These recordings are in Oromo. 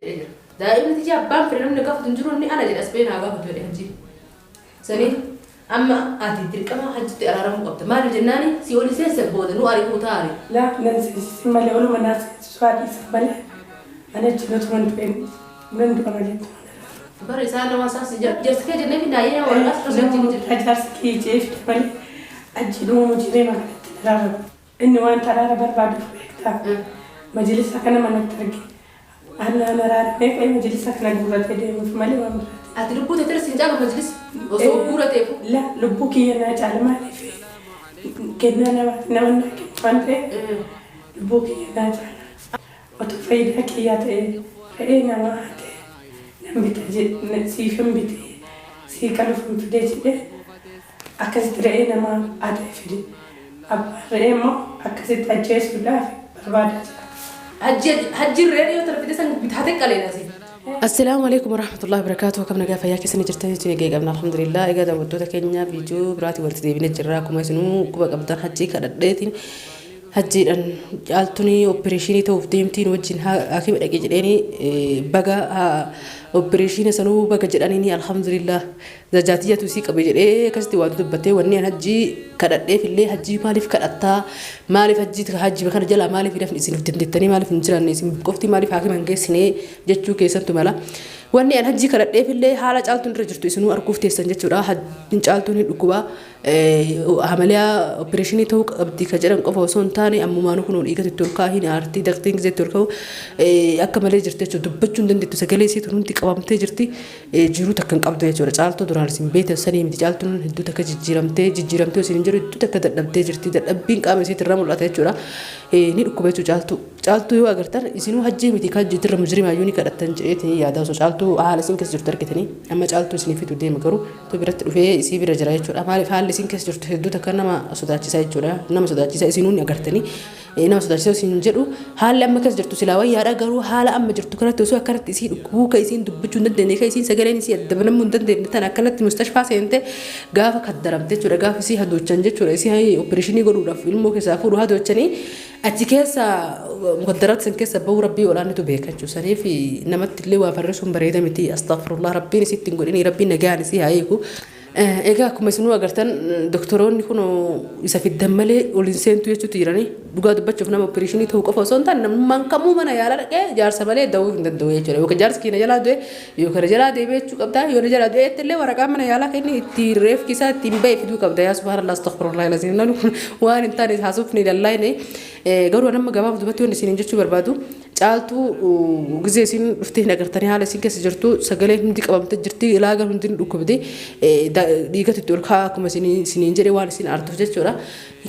Jira. Daa'imni tiyya abbaan fedhe namni gaafatu hin jiru, inni ana jedhe as ba'ee naa gaafatu jedhe hajji. Saniif amma ati dirqama hajjitti araaramuu qabda. Maaliif jennaani si oli seense booda nu ari'uu taari. Laa nan seensisin malee, oluma naa seensisu haa dhiisan malee, ani achi nutuman du'een nan du'a malee ittuma nan araaramu. Bara isaan nama isaas jarsi kee jennee fi naayee nama waraqaas Nama dhufne jira. guddaa jaarsi kiyya je'ee fide malee achi dhuma mujriima kanatti hin araaramu. Inni wanta araara barbaaduuf beektaa? Majlisa kana manatti arge. Anaan araaramee ka'ee majlisa kana guurratee deemuuf malee waan biraati. Ati lubbuu teetirra siin caalu majlis osoo guurateefu. La lubbuu kiyya naa caala, maaliif kennaa namaati, nama naa kennu waan ta'eef lubbuu kiyya naa caala. Otoo faayidaa kiyyaa ta'ee re'ee namaa hatee nan bita siifin bitee sii qaluufin fidee jedhee akkasitti re'ee namaa hatee fide. Abbaan re'ee immoo akkasitti ajjeesuudhaaf barbaadaa jira. Hajjiin re'ee yoo tana fide san bitaatee qaleedha si. Assalaamu alaikum warahmatullahi wabarakatuh. Akkam nagaa fayyaa keessanii jirtan jechuun eegee qabna, alhamdulillah. Egaa daawwattoota keenya, viidiyoo biraatiin walitti deebinee jirra. Akkuma isinuu quba qabdan, hajjii kadhadheetiin hajjiidhaan caaltuun opereeshinii ta'uuf deemtiin wajjin haakima dhaqe jedheeni, baga opereeshina sanuu baga jedhaniini, alhamdulillah, zajaatiyyatu isii qabe jedhee akkasitti waan dubbattee. Wanni an hajjii kadhadheef illee, hajjii maaliif kadhattaa, maaliif hajjii hajjii kana jalaa maaliif hin hafne, isin dandeettanii maaliif hin jiraanne, isin qofti maaliif haakima hin geessine jechuu keessantu mala. Wanni an hajjii kadhadheef illee haala caaltuun irra jirtu isinuu arguuf teessan jechuudha. Hajjiin caaltuun hin dhukkubaa. Amaliyaa opereeshinii ta'uu qabdi ka jedhan qofa osoo hin taane, ammumaanuu kunoo dhiigatu itti ol ka'a, hin aartii daqtiin gisee itti ol ka'u akka malee jirti jechuudha. Dubbachuu hin dandeettu, sagalee isiitu hundi qabamtee jirti, jiruu takka hin qabdu jechuudha. Caaltuu duraan isin beektan sanii miti. Caaltuun hedduu takka jijjiiramtee, jijjiiramtee isin hin jiru, hedduu takka dadhabdee jirti. Dadhabbiin qaama isiitti irraa mul'ata jechuudha. Ni dhukkuba jechuudha caaltuu. Caaltuu yoo agartan isinuu hajjii miti kan hajjiitirra mujrimaayyuu ni kadhattan jedheetiin yaada osoo caaltuu haala isin keessa jirtu argitanii. Amma caaltuu isinii fidu deema, garuu tu biratti dhufee isii bira jira jechuudha. Maaliif haalli isin keessa jirtu hedduu takka nama sodaachisa jechuudha. Nama sodaachisa, isinuu ni agartanii nama sodaachisa isin jedhu. Haalli amma keessa jirtu silaa wayyaadha, garuu haala amma jirtu kanatti osoo akkanatti isii dhukkubuu, ka isiin dubbachuu hin dandeenye, ka isiin sagaleen isii adda banamuu hin dandeenye tana akkanatti mustashfaa seente gaafa kaddaramte jechuudha. Gaafa isii hadoochan jechuudha. Isii opereeshinii godhuudhaaf ilmoo keessaa fuudhu hadoochanii achi keessa mukaddaraat san keessa bahuu rabbii olaanitu beeka jechuudha. Saniif namatti illee waa farrisuun bareeda miti. Astaghfirullah, rabbiin isitti hin godhini, rabbiin nagaan isii haa eegu. Egaa akkuma isinuu agartan, doktoroonni kun isa fiddan malee ol hin seentu jechuutti jiranii. Dhugaa dubbachuuf nama opereeshinii ta'uu qofa osoo hin taane, namnummaan kamuu mana yaalaa dhaqee jaarsa malee da'uu hin danda'u jechuudha. Yookaan jaarsi keenya jalaa du'e yookaan jalaa deebi'ee jechuu qabda. Yoo na jalaa du'e illee waraqaa mana yaalaa kenni ittiin reefki isaa ittiin ba'e fiduu qabda. Yaa subhaanallah, astaghfirullah laziim. Namni kun waan hin taane haasofni lallaayne. Garuu nama gabaaf dubatti wanni isiniin jechuu barbaadu, caaltuu gizee isin dhuftee hin agartanii haala isin keessa jirtu, sagaleen hundi qabamtee jirti, ilaagan hundi ni dhukkubdi, dhiigatu itti ol ka'a akkuma isiniin jedhe, waan isin aartuuf jechuudha.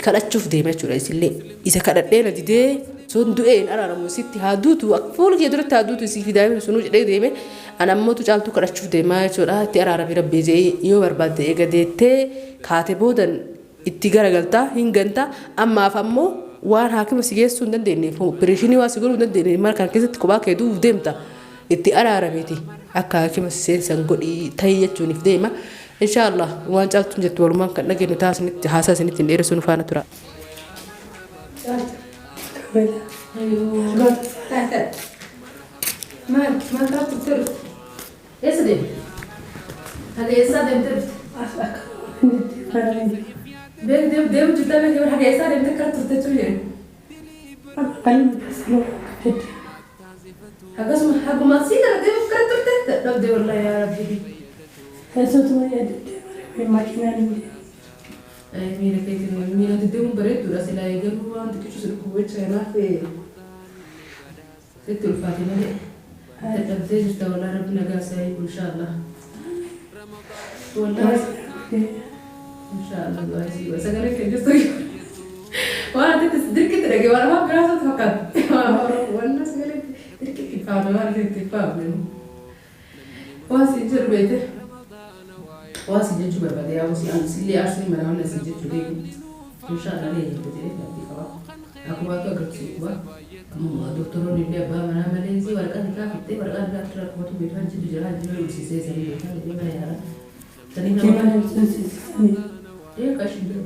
Kadhachuuf deema jechuudha isillee. Isa kadhadhee na didee sun du'ee hin araaramu, isitti haa duutu, fuula kee duratti haa duutu isii fi daa'imni sunuu jedhee deeme. Ana ammootu caaltuu kadhachuuf deemaa jechuudha. Itti araarami rabbii jedhee yoo barbaadde, eega deettee kaate boodan itti garagalta, hin ganta. Ammaaf ammoo waan haakima si geessuu hin dandeenyeef, opereeshinii waan si godhuu hin dandeenyeef, mana kana keessatti kophaa kee du'uuf deemta. Itti araaramiiti akka haakima si seensan godhii ta'ii jechuuniif deema. Inshaallah waan caaltuun jettu walumaan kan dhageenyu ta'a. Isinitti haasaa isinitti hin dheeressu, nu faana tura. Maal maal karaa turtee dhufte? Eessa deemte? Haga eessaa deemtee dhufte? As akka waan deddeemaa. Deem deem deemu jirtaa beekee bara haga eessaa deemtee karaa turte jechuun jedhe. Qalma keessa nama akka deddeema. Akkasuma haguma sii kana deemuuf kara turte dadhabde, wallahi yaa rabbi. Keessattuu wayyaa deddeema makiinaan hin deemu. Miila keetiin miila deddeemuun bareedduudha silaa, eegaluu waan xiqqishu si dhukkubu jecha, kanaaf sitti ulfaate malee dadhabdee jirta. Wallahi rabbi nagaa si haa hiiku inshaallah. Wallahi inshaallah du'aa isii godha. Sagalee kee jirtu waan ati dirqitti dhagee waan afaan biraa isaatti fakkaata. Waan sagalee dirqitti faame, waan itti faamne. Waan siin jedhu beekte, waan siin jechuu barbaade, yaa si sillee aarsuu mala waan siin jechuu deemu. Inshaallah ni eeyyamte jedhee abdii qaba. Akkumaatu agarsiisu dhukkuba. Doktoroonni illee abbaa manaa malee si waraqaa hiikaa fittee waraqaa hiikaa irraa qubatu beekaa hajjitu jira, hajji malee ulsiisee sanii beekaa jedhee mana yaalaa. Sanii nama Mana ibsinsiisanii. Ee qashi jiru.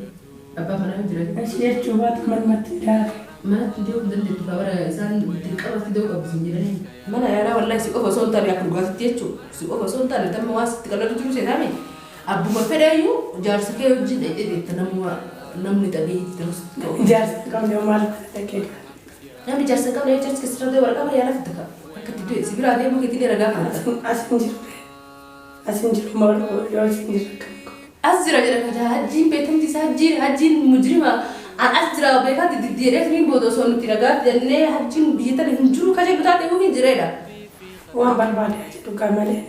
Abbaa manaa jira. Achi jechuu baatu manumatti daare. Manatti deemuu hin dandeettu kaa bara isaan dirqamatti deemuu qabu sin jedhanii. Mana yaalaa wallahi si qofa osoo hin taane akka dhugaatitti jechuudha. Si qofa osoo hin taane tamma waan sitti qal'atu jiru seetaami. Abbuma fedheeyyuu jaarsa kee wajjin dhaqxee deetta namuma namni dhageetti ta'us ta'u. Jaarsa hin qabne hoo maal mana dhaqee gaala. Namni jaarsa hin qabne jaarsi keessatti ta'e waraqaa mana yaalaa fidda kaa. Akka itti du'e si biraa deemuu keetillee ragaa fudhata. As hin jiru as hin jiru maal yoo as hin jiru akkam godhu. As jira jedha kadaa hajjiin beekamti isaa hajjiin hajjiin mujrima an as jira beekaatti diddi jedhee tuniin booda osoo nuti ragaa jennee hajjiin biyya tana hin jiru ka jedhu taate hin jireedha. Waan barbaade haa jedhu gaa malee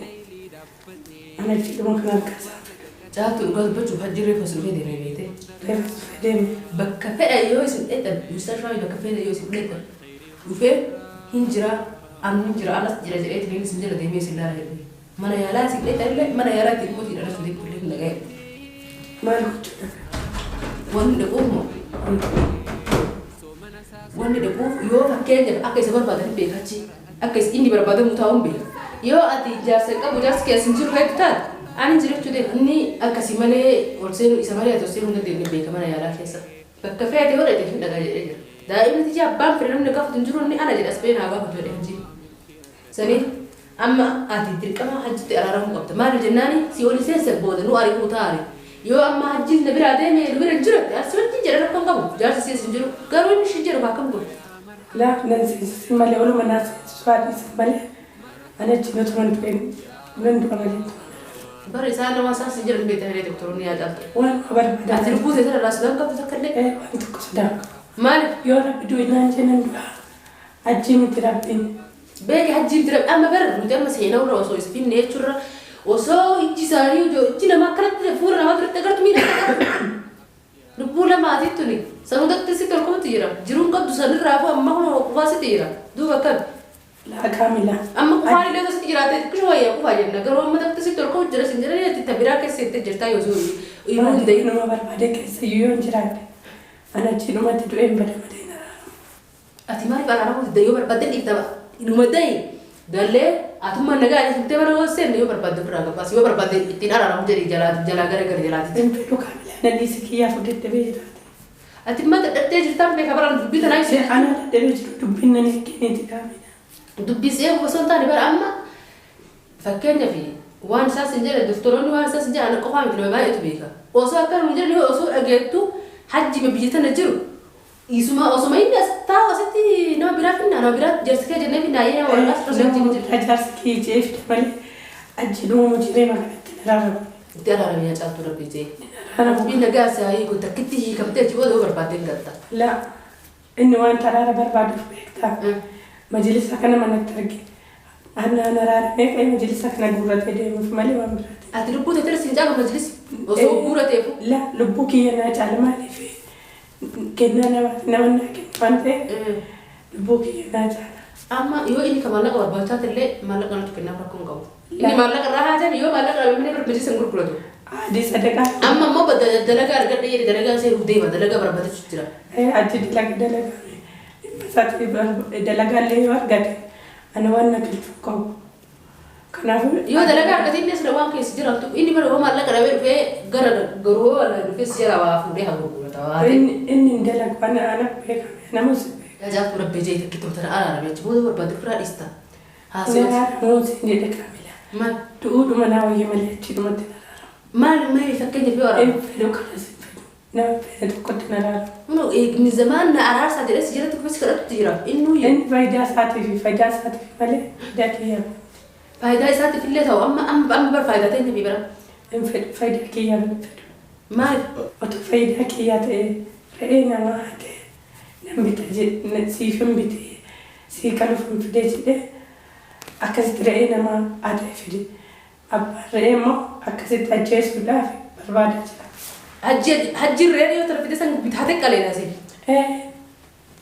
ani achiidhuma kan harkaa isaa fedhu. Caaltuu dhugaa dubbachuuf hajjiin reefu as dhufee deeme beeytee. Reefu as dhufee deeme. Bakka fedhan yoo isin dhexan mustashfaa bakka fedhan yoo isin dhexan dhufee hin jira an hin jira an as jira jedhee tuniin isin jala deemee isin laala jedhee. Mana yaalaa isin dhexan illee mana yaalaa itti ilmoo dhalachuu deemtu illee hin dhaga'e. Maal gochuu dhaqa? Wanni dhaquuf moo? Wanni dhaquuf yoo fakkeenyaaf akka isa barbaadan beeka achi. Akka inni barbaadamu taa'uun beeka. Yoo ati jaarsa hin qabu jaarsi kee as hin jiru hedduu taate ani jira jechuu deema. Inni akkasii malee ol seenuu isa malee ati ol seenuu hin dandeenye beeka mana yaalaa keessa. Bakka feete yoo dhaqxe hin dhagaa jedhee jira. Daa'imni tiyya abbaan fedhe namni gaafatu hin jiru inni ana jedhe as ba'ee naa gaafatu jedhe hajji. Saniif amma ati dirqama hajjitti araaramuu qabda. Maaliif jennaani si oli seensa booda nu ari'uu taare. Yoo amma hajjiin na biraa deeme nu bira hin jiru jette asi wajjin jedhe rakkoon qabu. Jaarsi si as hin jiru. Garuu inni shi jedhu akkam godhu. Laa nan seensisin malee oluma naa seensisu haa dhiisan malee ani achiin otuman du'een nan du'a malee. Bara isaan nama isaan sin jedhan beektaa hiree doktoroonni yaa caaltu. Waan barbaadan. Ati lubbuu teessee irraa sodaan qabdu takka illee. Ee waan tokko sodaan qabu. Maaliif? Yoo rabbi du'i naan jee nan du'a. Hajjii miti rabbiin. Beeki hajjiin dira amma bar nuti amma seenaa irra osoo isa finne jechuurra osoo ijji isaanii ijji namaa akkanatti fuula namaa duratti agartu miidha agartu. Lubbuu lamaatii tuni san hundatti sitti ol ka'utti jira. Jiruun qabdu sanirraa fu amma kun qufaa sitti jira. Duuba akkami? Laa kaamila. Amma qufaan illee osoo sitti jiraate xiqqisho wayya qufaa jenna. Garuu amma takka sitti ol ka'u jira sin jedhanii ati ta biraa keessa seentee jirtaa yoo yeroo hunda Maali nama barbaade keessa iyyuu yoon jiraadhe ani achiidhumatti du'een bada malee hin araaramu. Ati maaliif araaramuu didda yoo barbaadde dhiifta inuma dahi dallee atummaan nagaa ani himtee mana yoo seenne yoo barbaadde ofirraa gabaasi yoo barbaadde ittiin araaramu jedhi jalaa jalaa gara gara jalaati. Hin fedhu kaamila na dhiisi kiyyaaf dadhabee jiraate. Ati immoo dadhabdee jirtaan beeka bara dubbii tanaa ibsi. Ana dadhabee jiru dubbiin nan eeggeeniiti kaamila. Dubbii si eegu osoo hin taane bara amma fakkeenyaaf waan isaan sin jedhan doktoroonni waan isaan sin jedhan ana qofaa miti nama baay'eetu beeka. Osoo akka nu jedhan osoo dhageettu hajji biyya tana jiru Isuma osuma inni as taa'u asitti nama biraa finna nama biraa jarsi kee jennee finna ayyee nama waraqaa asirra Nama wajjin jira. biraa jaarsi kee jee fide malee achi dhuma mujiree makanatti hin araaramu. Itti araarami yaa caaltuu rabbii jee. Hin araaramu. Dubbiin nagaa si haa hiiku takkitti hiikamtee achi booda yoo barbaadde hin galta. Laa inni wanta araara barbaaduuf beektaa majlisa kana manatti arge annaan araaramee ka'ee majlisa kana guurratee deemuuf malee waan biraati. Ati lubbuu teetira siin caalu majlisi osoo guurateefu. Laa lubbuu kiyya naa caala maaliif kennaa namaati nama naa kennu waan ta'eef lubbuu kiyya naa caala. Amma yoo inni ka maallaqa barbaachaa ta'ellee maallaqa natti kennaaf rakkoo hin qabu. Inni maallaqa irraa haa ta'e yoo maallaqa dhabe malee majlisa hin gurguratu. Adii sadaqaa. Amma immoo dalagaa argadhe jedhe dalagaa seeruuf deema dalagaa barbaadachuu jira. Achi dalaga dalagame dhimma isaati dalagaa illee yoo argate ana waan na galchu hin qabu. Kanaafuu Yoo dalagaa argate inni asirra waan keessa jiraatu inni bara yoo maallaqa dhabee dhufee gara garuu dhufee si jala waa fuudhee haa gurgurata waa ta'e. Inni hin dalagu ana ana beekame namus beekame. Ajaa'ibtu rabbi jee takkitti tana araarame achi booda barbaade ofirraa dhiista. Haasawaa. Araaramu siin jedhe kaamila. Maal? Du'uudhuma naa wayya malee achiidhumatti hin araaramu. Maal maal fakkeenyaaf yoo Hin araaramu? fedhu kanas hin fedhu. Nama fedhe tokkotti hin araaramu. Kunoo eegni zamaan na araarsaa jedhee si jalatti kufee si kadhatutti jira. Innuu Inni faayidaa isaatiif malee faayidaa kiyyaa miti. Faayidaa isaatiif illee ta'u amma amma amma bar faayidaa ta'e ni bira. Hin fedhu faayidaa kiyyaa hin fedhu. Maal? Otoo faayidaa kiyyaa ta'e re'ee namaa hatee nan bita jedhe siif hin bitee sii qaluuf hin fide jedhee akkasitti re'ee namaa hatee fide. Abbaan re'ee immoo akkasitti ajjeesuudhaaf barbaadaa jira. Hajji hajjiin re'ee yoo tana fide san bitaatee qaleedha si. Ee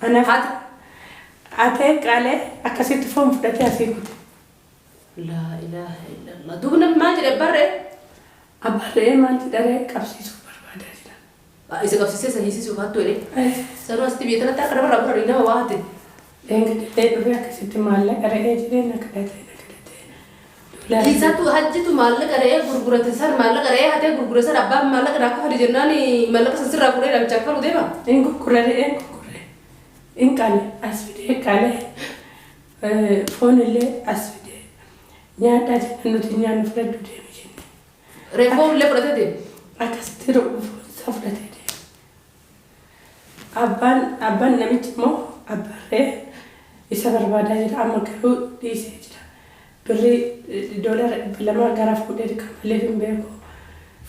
anaaf Haati. hatee qalee akkasitti foon fudhatee asii kute. Laa ilaaha illallah. Duuba namni maal jedhe abbaan re'ee? Abbaan re'ee maal jedha re'ee qabsiisuuf barbaadaa jira. Isa qabsiisee isa hiisisuuf hattu jedhee. Sanuu asitti biyya tanatti akka namarraa fudhanii nama waa hate. Dheengadallee dhufee akkasitti maallaqa re'ee jedhee na kadhatee na kadhatee. Doolaara Isaatu hajjitu maallaqa re'ee gurgurate san maallaqa re'ee hatee gurgure san abbaan maallaqa naa kafali jennaan maallaqa san sirraa fuudhee namicha kafalu deema. Hin gurgurre re'ee hin gurgurre. Hin qale as fidee qale foon illee as fidee nyaadhaa jennaan nuti nyaannu fudhadhu deemi jenne. Reeffoon illee fudhatee deeme. Akkasitti foon isaa fudhatee deeme. Abbaan namichi immoo abbaan re'ee isa barbaadaa jira amma garuu dhiisee jira. Birrii doolara 200 gara fuudhee kafaleef hin beeku.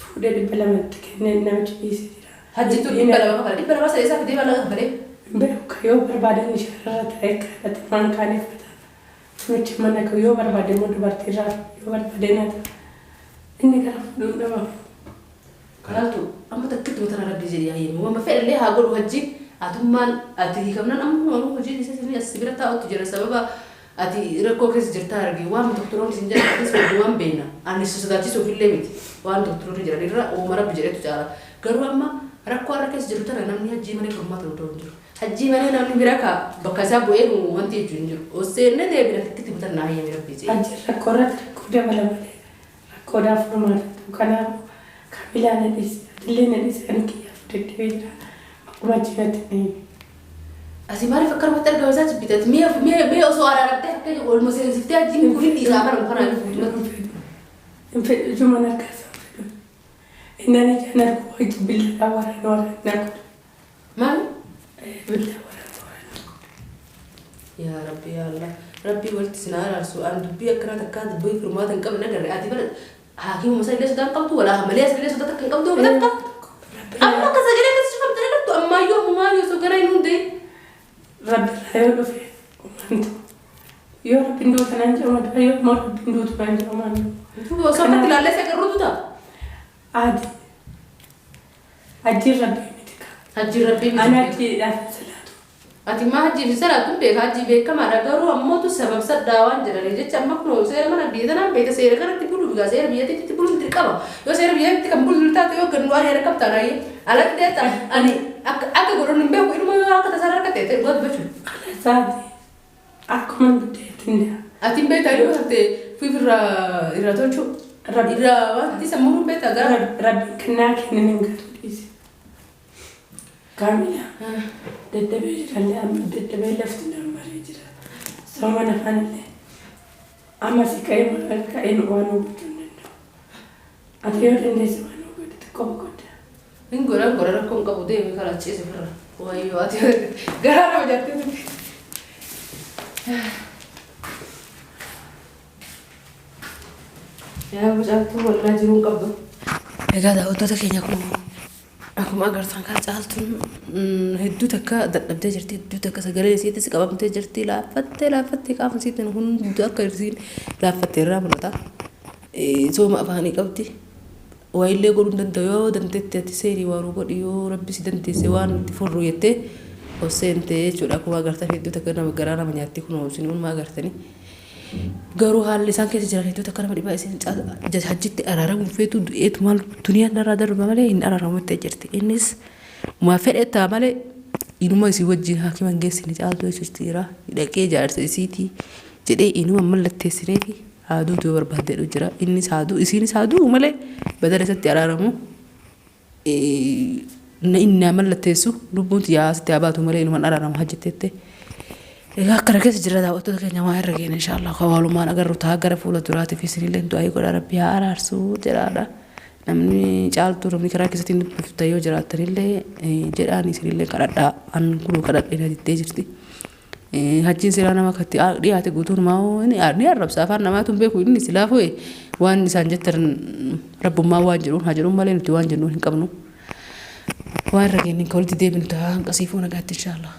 Fuudhee 200 itti kennee namichi dhiisee jira. Hajjitu 200 kafale. 200 sana isaa fidee maallaqa kafalee? Hin beeku ka yoo barbaadan ishaarra ta'e kadhate waan kaaniif fata. Namichi mana ka yoo barbaade immoo dubartiirraa yoo barbaade na ta'a. Inni gara fuudhuun dhabamu. Caaltuu, amma takkittuma tana rabbii jedhii hayyami. Wama fedhellee haa godhu hajjiin atummaan ati hiikamnaan ammuma anuu hojii dhiisee isinii as si bira taa'utti jira sababa ati rakkoo keessa jirtaa arge waan doktoroonni isin jedhan atis walumaan beekna ani si sodaachisuufillee miti waan doktoroonni jedhan irra uuma rabbi jedhetu caala garuu amma rakkoo har'a keessa jirru tana namni hajjii malee furmaata nu ta'u hin jiru hajjii malee namni bira ka bakka isaa bu'ee nu wanti jechuu hin jiru osseenne deebina takkitti tana naa hayyami rabbii jedhii. Hajjiin rakkoo irratti rakkoo dabala malee Rakkoodhaaf furmaata hin ta'u. Kanaafuu Kamilaa na dhiisi, atillee na dhiisi ani kiyyaafuu dadhabee jira. Akkuma ajjeeratti na himi. Ati maaliif akkanumatti argama isaa jibbita? Ati mee mee mee osoo araaramtee fakkeenya waluma seensiftee hajjiin kun hin dhiisaa kana kanaa guutumatti. Hin fedhu ijuman harkaa isaa hin fedhu. Innaan ijaan argu wajji billaadhaan waraana waraana na godha. Maal? Billaa waraana waraana na godha. Yaa Rabbi yaa Allah Rabbii walitti isin haa araarsu an dubbii akkanaa takkaa dubbii furmaata hin qabne agarre ati bara haakimuma san illee sodaa hin qabdu walaa malee as illee sodaa takka hin qabdu takka amma akka sagalee akkasi cufamte agartu ammaayyuu ammumaayyuu osoo ganaa hin hundee Rabbi irraa yoo dhufe homaan ta'u. Yoo Rabbiin duuta naan jedhu madaa yoo immoo Rabbiin duutu naan jedhu homaan ta'u. Osoo akkatti ilaallee si agarruutu ta'a. Adi. Hajjiin Rabbii miti kaa. Hajjiin Rabbii miti. Ani hajjiidhaaf hin salaatu. Ati immaa hajjiif hin salaattu hin beeka hajjii beekamaadha garuu ammootu sababsadhaa waan jedhaniif jecha amma kunoo seera mana biyya tanaan beekta seera kanatti buluuf egaa seera biyyattiitti buluun dirqama yoo seera biyyattiitti kan bullu taate yoo gad nu ari'an akkam taana ayyee alatti deetta ani akka akka godhan hin beeku inuma yoo akka tasaa harka ta'e ta'e dhugaa dubbachuuf. Kalasaati akkuma biddeetti hin daa. Ati hin beektaa yoo taate fiif irraa irraa tolchuu Rabbi irraa wanti sammuu hin beektaa gara. Rabbi kennaa kennan hin gatu dhiisi. Kaamila dadhabee jirallee amma dadhabee lafti naan maree jira. Soomana kanallee amma si ka'ee maal ka'een waan gochuu hin danda'u. Ati yoo dandeesse waan godhe xiqqoo boqodda. Hin godha hin godha rakkoo hin qabu deemi karaa ciisi ofirra. Wayyoo ati garaa nama nyaattee turte. Yaa mucaattuu wallaa jiruu hin qabdu. Egaa daawwattoota keenya kun akkuma agartan kan caaltuun hedduu takka dadhabdee jirti hedduu takka sagalee isiitis qabamtee jirti laaffattee laaffattee qaama isiitiin hundi akka isiin laaffatte irraa mul'ata. Sooma afaanii qabdi. Waa illee godhuu hin danda'u yoo dandeette ati seenii waa nu godhi yoo rabbi si dandeesse waan itti furru jettee ol seente jechuudha. Akkuma agartan hedduu takka nama garaa nama nyaatti kunoo isin hundumaa agartanii. Garuu haalli isaan keessa jiran hedduu takka nama dhibaa isin hajjitti araaramuun feetu du'eetu maal duniyaan irraa darba malee hin araaramutti jirti. Innis maa fedhe ta'a malee inuma isii wajjin haakima hin geessine caaltuu jechuutti jira. Dhaqee jaarsa isiitii jedhee inuma mallatteessineefi haa duutu yoo barbaadde jedhu jira. Innis haa du'u isiinis haa du'u malee badala isatti araaramu inni haa mallatteessu lubbuun tiyyaa asitti haa baatu malee inuman araaramu hajjetteette. Egaa akkana keessa jira daawwattoota keenya waa irra geena inshaallah kan walumaan agarru ta'a gara fuula duraatiif isinillee du'aayii godhaa rabbi haa araarsu jedhaadha. Namni caaltuu namni karaa keessatti hin dubbifta yoo jiraattanillee jedhaan isinillee kadhadhaa an kunuu kadhadhee na diddee jirti. Hajjiin silaa nama katti dhiyaate guutuun maa ni arrabsa afaan namaatu hin beeku inni silaa fo'e waan isaan jettan rabbummaa waan jedhuun haa jedhuun malee nuti waan jennuun hin qabnu. Waan irra geenye kan walitti deebinu ta'a hanqasiifuu nagaatti inshaallah.